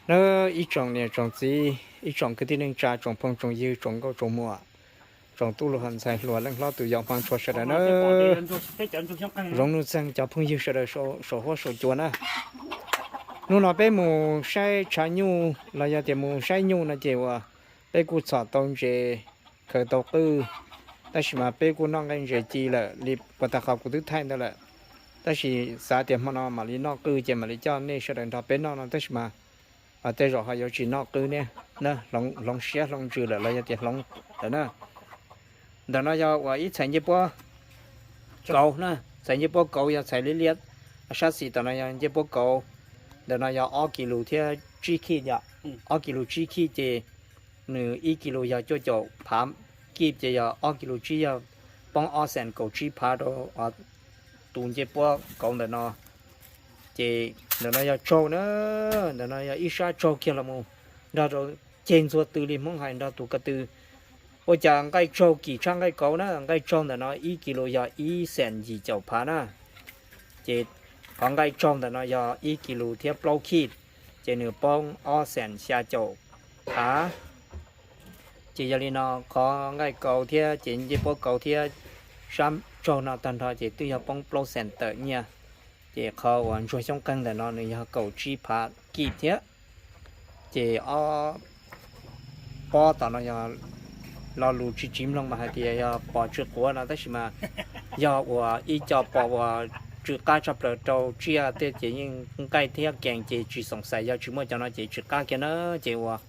Nawb, ib tsoom niam tsoom txiv, ib tsoom kwv tij neej tsa, tsoom phooj tsoom ywg, tsoom nkauj tsoom muam, tsoom tub hluas ntxhais hluas, leej hlob tus yau hmov tshua sawv daws nawb. Zoov Nuj Txeeg cov phooj ywg sawv daws saum huab saum cua na. Hnub no peb mus saib tshav nyuj los yog tias mus saib nyuj no ces uas peb kuj txhom tau ntses, khaws tau qwj, tab sis mas peb kuj noj nqaij ntses ci lawm li puas tag qhov kuv twb thaij ntawd lawm. Tab sis xav tias hmo no mam li noj qwj ces mam li coj nej sawv daws nrog peb noj no tab sis mas tej zaum ho yuav tsis noj qwj ne, hloov siab hloov ntsws lawm los yog tias hloov lawm na. Ntawm no yog uas ib txhais ncej puab kauv na, txhais ncej puab kauv yog txhais liab liab, sab xis tom no yog ncej puab kauv. Ntawm no yog ob kis lus thiab tsib khij yom, ob kis lus tsib khij ces nws ib kis lus yog cuaj caum phav kij ces yog ob kis lus tsib yog poob ob xees kaum tsib phav rau tus ncej puab kauv ntawm no. Ces ntawm no yog tsaug na, ntawm no yog ib sab tsaug kiag los mus nrog rau ceg ntxhua tw li Hmoob hais nrog tus ko tw. Ua cas nqaij tsaug kim tshaj nqaij kauv na, nqaij tsaug ntawm no ib kis lus yog ib xees yim caum phav na. Ces qhov nqaij tsaug ntawm no yog ib kis lus thiab plaub khij, ces nws poob ob xees xya caum phav. Ces yog li no qhov nqaij kauv thiab ces ncej puab kauv thiab sab tsaug no tag nrho ces twb yog poob plaub xees tawm nyiaj. Ces qhov uas ntsuag xyoob qeeg ntawm no nws yog kaum tsib phav kij thiab. Ces ob pob tom no yog lo lus tsis tsis mloog mas hais tias yog pos tsw quav no tab sis mas yog uas ib co pos uas tsw qab tshaj plaws rau tsiaj tej ces yeej nqaij thiab kees ces tsis xoom xais, yog tsis muaj cov no ces tsw qab kiag na. Ces uas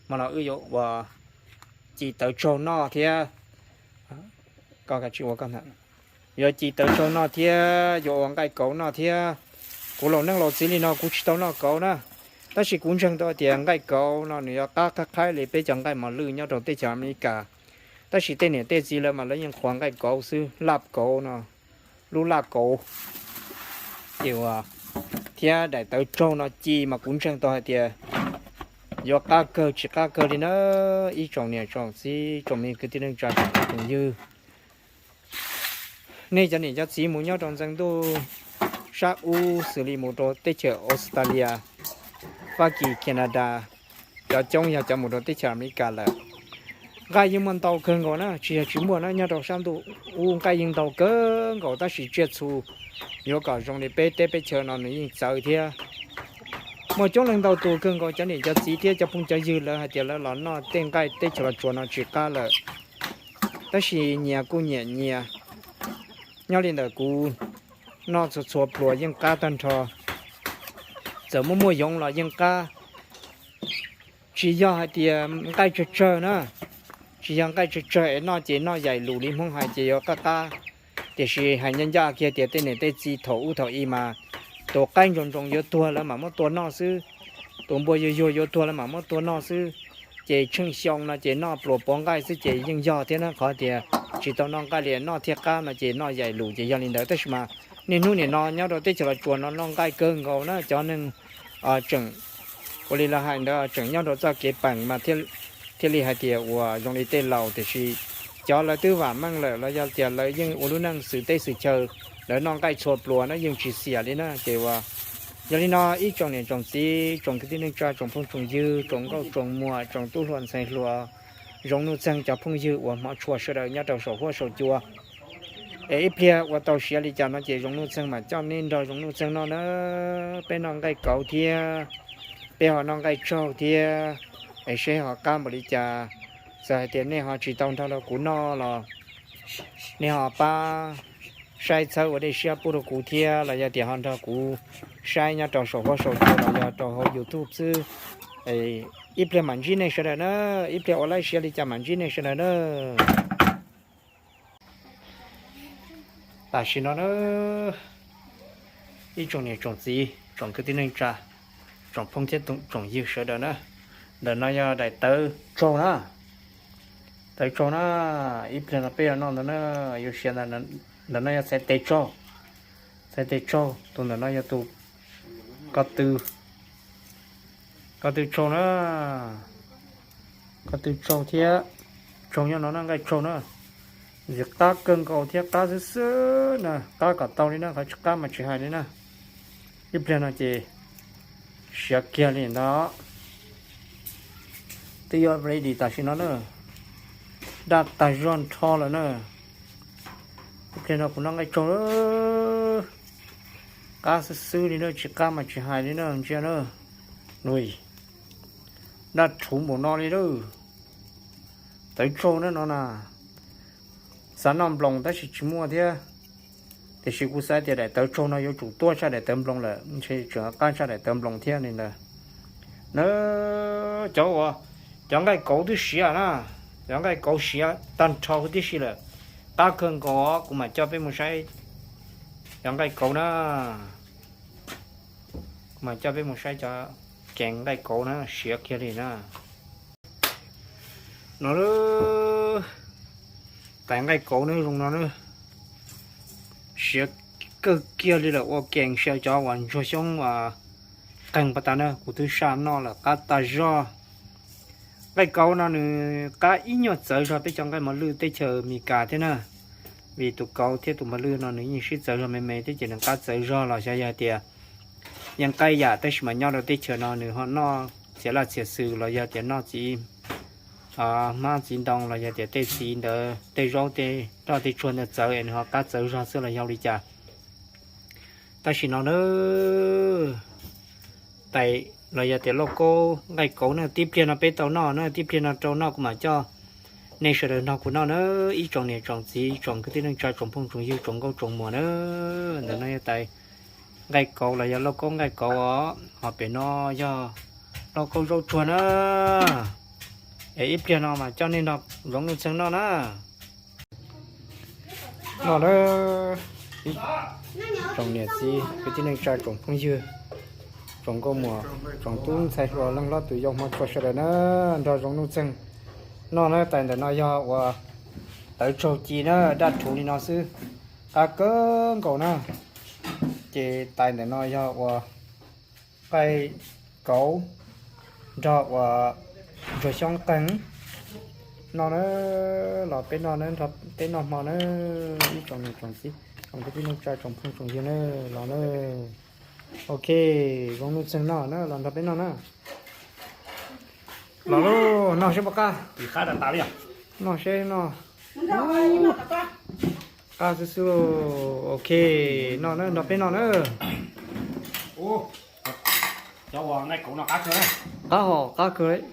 hmo no wb yuav ua ci tawv tsaug noj thiab, yuav ci tawv tsaug noj thiab yuav ua nqaij kauv noj thiab. Kuv laus neej laus txiv li no kuv tsis tau noj kauv na, tab sis kuv ntseeg tau tias nqaij kauv no nws yuav qab qab qhaib li peb cov nqaij mos lwj nyob rau teb chaws Amelikas. Tab sis tej niam tej txiv lawv mas lawv yeej qhuas nqaij kauv xwb, laj kauv no, lub laj kauv. Ces uas thiab daim tawv tsaug no ci mas kuv ntseeg tau hais tias yuav qab kawg tsis qab kawg li na. Ib tsoom niam tsoom txiv tsoom me kwv tij neej tsa tsoom phooj tsoom ywg, nej cov niam cov txiv mus nyob rau ntxeev ntuj sab ub xws li mus rau teb chaws Australia, Fab Kis, Canada, cov coob yog cov mus rau teb chaws Amelikas lawm. Nqaij yeej muaj ntau kawg nkaus na, tsis yog tsis muaj na, nyob rau sab ntuj ub nqaij yeej ntau kawg nkaus tab sis tsiaj txhu yuav kom zoo li peb teb peb chaw no nws yeej txawv thiab. Muaj coob leej ntau tus kawg nkaus cov niam cov txiv thiab cov phooj cov ywg lawv hais tias lawv los noj tej nqaij teb chaws Los Tsuas no tsis qab lawm, tab sis nyias kuj nyiam nyias. Nyob li ntawm kuv noj txhua txhua pluas yeej qab tag nrho, txawm muaj muaj yoov los yeej qab. Tsis yog hais tias nqaij tsawg tsawg na, tsis yog nqaij tsawg tsawg es noj ces noj yaim lus li Hmoob hais ces yuav qab qab. Tiam sis hais ncaj ncaj kiag tias tej niam tej txiv thaum ub thaum i mas tus qaib ntsoos ntsoos yuav tuag lawv mam muab tua noj xwb, tus npua yuag yuag yuav tuag lawv mam muab tua noj xwb. Ces tsheej xyoo no ces noj pluas puav nqaij xwb ces yeej yog thiab na, qhov tias tsis tau noj nqaij li noj thiaj qab no ces noj yaim lus ces yog li ntawd. Tab sis mas niaj hnub nim no nyob rau teb chaws Los Tsuas no noj nqaij kawg nkaus na, cov neeg tseem ua li lawv hais ntawd tseem nyob rau txoj kev peem mas thiaj li hais tias uas zoo li tej laus, tiam sis cov lawv twb vam meej lawm los yog tias lawv yeej ua lub neej xwm teb xwm chaw, lawv noj nqaij txhua pluas na yeej tsis xiam li na. Ces uas yog li no ib tsoom niam tsoom txiv, tsoom kwv tij neej tsa, tsoom phooj tsoom ywg, tsoom nkauj tsoom muam, tsoom tub hluas ntxhais hluas, Zoov Nuj Txeeg cov phooj ywg uas hmov tshua sawv daws nyob rau saum huab saum cua, es ib pliag ua tau siav li cas no ces Zoov Nuj Txeeg mam coj nej nrog Zoov Nuj Txeeg noj na. Peb noj nqaij kauv thiab, peb ho noj nqaij tsaug thiab, es seb ho qab npaum li cas. Txawm hais tias nej ho tsis tau nrog rau kuv noj los nej ho pab saib txhawb ua dej siab pub rau kuv thiab los yog tias ho nrog kuv saib nyob rau saum huab saum cua los yog rau hauv YouTube xwb. Ib pliag mam ntsib nej sawv daws na, ib pliag ua laib siav li cas mam ntsib nej sawv daws na. Tam sim no na, ib tsoom niam tsoom txiv, tsoom kwv tij neej tsa, tsoom phooj thiab tsoom ywg sawv daws na, ntawm no yog daim tawv tsaug na, tawv tsaug na, ib pliag no peb yuav noj ntawd na, yuav siav ntawm no yog txhais tes tsaug, txhais tes tsaug, tus ntawm no yog tus ko tw, ko tw tsaug na, ko tw tsaug thiab, tsaug nyob no na, nqaij tsaug na, ntxim qab kawg nkaus thiab qab xwb xwb na, qab kom tau li na, qhov tsis qab mas tsis hais li na. Ib pliag no ces Siav kiag li ntawd. Twb yuav ready tam sim no na. Daj tag zog nrho lawm na. Ib pliag no kuv noj nqaij tsaug lawm. Qab xwb xwb li na, tsis qab mas tsis hais li na, ntsia na. Ui, daj rhuv npaum no li na. Tawv tsaug na no na. Xav noj nploos tab sis tsis muaj thiab. Tiam sis kuv xav tias daim tawv tsaug no yuav tsum tuaj tshaj daim tawv nploos lawm, ntshe tseem qab tshaj daim tawv nploos thiab li ntawd. Na, cov uas, cov nqaij kauv twb siav na, cov nqaij kauv siav tag nrho huv tib si lawm. Qab kawg nkaus, kuv mam coj peb mus saib cov nqaij kauv na. Kuv mam coj peb mus saib cov kees nqaij kauv na, siav kiag li na. No, tais nqaij kauv na zoo no na. Siav kawg kiag li lawm, ua kees, siav cov uas ntsuag xyoob uas qeeg pas tas na, kuv twb saj noj lawm qab tas zog. Nqaij kauv no nws qab ib nyuag txawv zog peb cov nqaij mos lwj teb chaws Amelikas thiab na. Vim tus kauv thiab tus mos lwj no nws yeej sib txawv zog me me thiab ces nws qab txawv zog los xyov yog tias yeej qab yam tab sis mas nyob rau teb chaws no nws ho noj txiav laj txiav xwm los yog tias noj txiv hmab txiv ntoo los yog tias tej txiv ntawd tej zaub tej roj tej tsuag ntawd txawv es nws ho qab txawv zog xwb los yog li cas. Tab sis no na, tais los yog tias lauj kaub nqaij kauv na, tib pliag no peb tau noj na, tib pliag no rau noj kuv mam coj nej sawv daws nrog kuv noj na, ib tsoom niam tsoom txiv tsoom kwv tij neej tsa tsoom phooj tsoom ywg tsoom nkauj tsoom muam na. Ntawm no yog tais nqaij kauv los yog lauj kaub nqaij kauv os, ho pem no yog lauj kaub zaub tsuag na. Es ib pliag no mas coj nej nrog Zoov Nuj Txeeg noj na. No na, ib tsoom niam txiv kwv tij neej tsa tsoom phooj ywg, tsoom nkauj muam, tsoom tub ntxhais hluas leej hlob tus yau hmov tshua sawv daws na, nrog Zoov Nuj Txeeg noj na. Tais ntawm no yog uas tawv tsaug ci na, daj rhuv li no xwb, qab kawg nkaus na. Ces tais ntawm no yog uas nqaij kauv nrog uas ntsuag xyoob qeeg no na. Los peb noj na, nrog peb noj hmo na, ib tsoom niam tsoom txiv tsoom kwv tij neej tsa tsoom phooj tsoom ywg na, los na. Ok, Zoov Nuj Txeeg noj na, los nrog peb noj na. Los lauj, noj seb puas qab. Noj seb noj. Qab xwb xwb. Ok, noj na, nrog peb noj na. Qab hom qab kawg.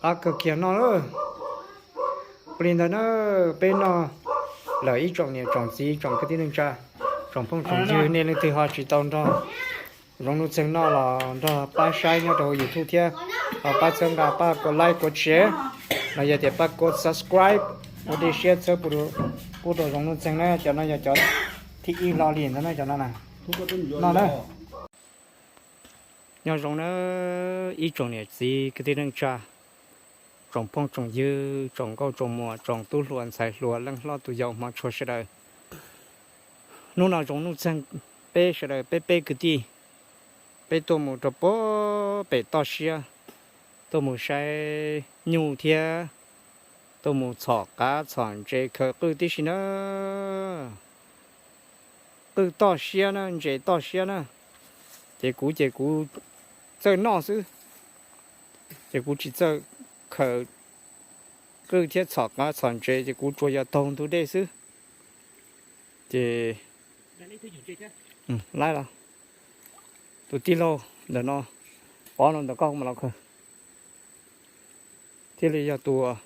Qab kawg kiag noj. Ua li ntawd na, peb noj lawm ib tsoom niam tsoom txiv tsoom kwv tij neej tsa tsoom phooj tsoom ywg, nej leej twg ho tsis tau nrog Zoov Nuj Txeeg noj los nrog pab saib nyob rau hauv YouTube thiab, ho pab txhawb nqa pab kuv like kuv share, los yog tias pab kuv subscribe, ua dej siab txhawb pub rau Zoov Nuj Txeeg na. Cov no yog cov thib ib hlo li ntawd na, cov no na. Noj na. Nyob zoo na ib tsoom niam txiv kwv tij neej tsa, tsoom phooj tsoom ywg, tsoom nkauj tsoom muam, tsoom tub hluas ntxhais hluas leej hlob tus yau hmov tshua sawv daws. Hnub no Zoov Nuj Txeeg peb sawv daws peb peb kwv tij, peb tuaj mus rau puag pem toj siab, tuaj mus saib nyuj thiab tuaj mus txhom qav txhom ntses khaws qwj tib si na. Qwj toj siab na, ntses toj siab na. Ces kuv ces kuv txawj noj xwb, ces kuv tsis txawj khaws qwj thiab txhom qav txhom ntses, ces kuv tsuas yog taug ntug dej xwb. Ces laib los, tus tij laug ntawm no, pov no ntawm koj mas los khaws, thiaj li yog tus,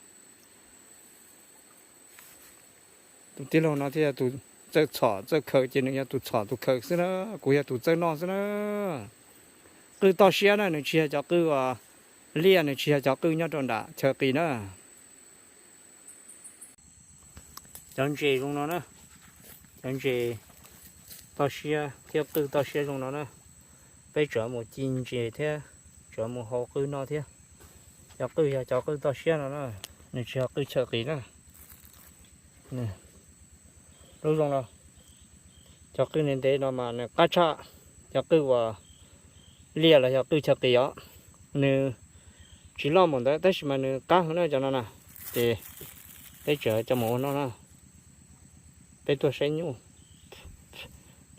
tus tij laug no thiaj yog tus txawj txhom txawj khaws, ces nws yog tus txhom tus khaws xwb na, kuv yog tus txawj noj xwb na. Qwj toj siab na, nws tsis yog cov qwj uas liaj, nws tsis yog cov qwj nyob rau nram chaw qis na. Cov ntses zoo no na, cov ntses toj siab thiab qwj toj siab zoo no na. Peb tseem mus ci ntses thiab tseem mus hau qwj noj thiab. Cov qwj yog cov qwj toj siab no na, nws tsis yog qwj chaw qis na. Lub zoo no, cov qwj ntev ntev no mas nws qab tshaj cov qwj uas liaj los yog qwj chaw qis os. Nws tsis loj npaum ntawd tab sis mas nws qab heev na cov no na. Ces peb tseem coj mus ua noj na. Peb tuaj saib nyuj,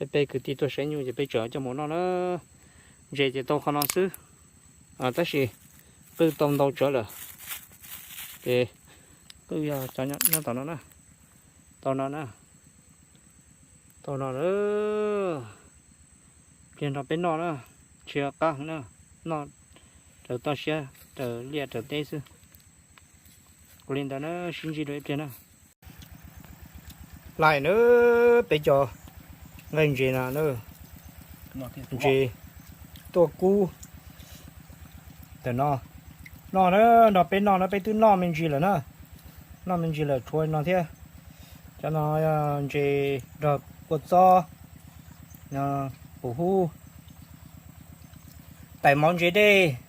Peb kwv tij tuaj saib nyuj ces peb tseem coj mus noj na. Ntses ces tau qhov no xwb, tab sis qwj tau ntau tsawv lawm. Ces qwj yog cov nyob tom no na, tau no na, tau no lawm. Pliag no peb noj na, tsis qab heev na, noj raws toj siab raws liaj raws teb xwb. Ua li ntawd na, sib ntsib dua ib pliag na. Laim na, peb cov nqaij ntses no na, ntses tuaj kub ntawm no. Noj na, nrog peb noj na, peb twb noj me ntsis lawm na. Noj me ntsis lawm tshuav no thiab. Cov no ntses nrog kua txob, pum hub, tais mov ntses dej,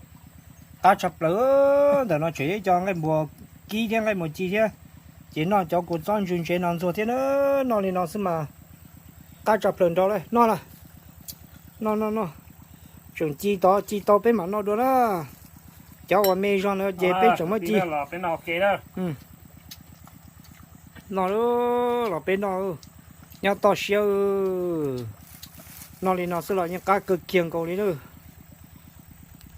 qab tshaj plaws. Ntawm no tseem ib co nqaij npua kib thiab nqaij npua ci thiab. Ces noj cov kua txob ntsws ntses no ntxuag thiab na. Noj li no xwb mas qab tshaj plaws nrog lawm. Noj lawm, noj noj noj. Tseem ci tod, ci tau peb mam noj dua na. Cov uas me zog na ces peb tseem muab ci. Noj los peb noj, nyob toj siab. Noj li no xwb los yeej qab kawg kiag nkaus li na.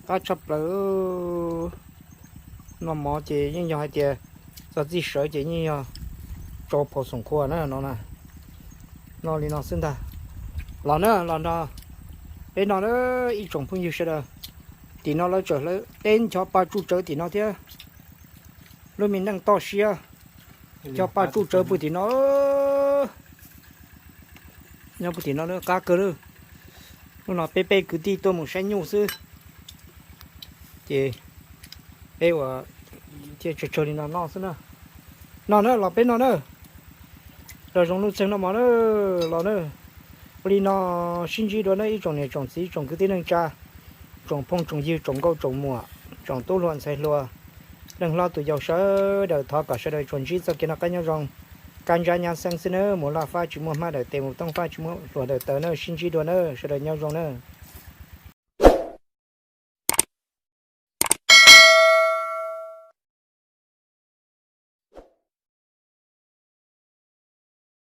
Qab tshaj plaws. Noj mov ces yeej yog hais tias txog txij sawv ces yeej yog tsau phau xoom qhua na no na. Noj li no xwb ntag. Los na, los nrog peb noj na ib tsoom phooj ywg sawv daws. Tim no lawv tseem hlawv teb ncho pa tsuj tsawv tim no thiab. Lub me neej toj siab, ncho pa tsuj tsawv pw tim no. Nyob pw tim no qab kawg lawm. Hnub no peb peb kwv tij tuaj mus saib nyuj xwb, ces peb ua thiaj tsawg tsawg li no noj xwb na. Noj na, los peb noj na. Nrog zoo nuj txeeg noj mov na, los na. Ua li no sib ntsib dua na ib tsoom niam tsoom txiv tsoom kwv tij neej tsa, tsoom phooj tsoom ywg tsoom nkauj tsoom muam, tsoom tub hluas ntxhais hluas, neej hlob tus yau sawv daws, thov kom sawv daws tsuas ntsib txoj kev noj qab nyob zoo, kab ntsab nyab xeeb xwb na, mus laj fab tsis muaj hmab dawm tes, mus toob fab tsis muaj hluas dawm taw na, sib ntsib dua na, sawv daws nyob zoo na.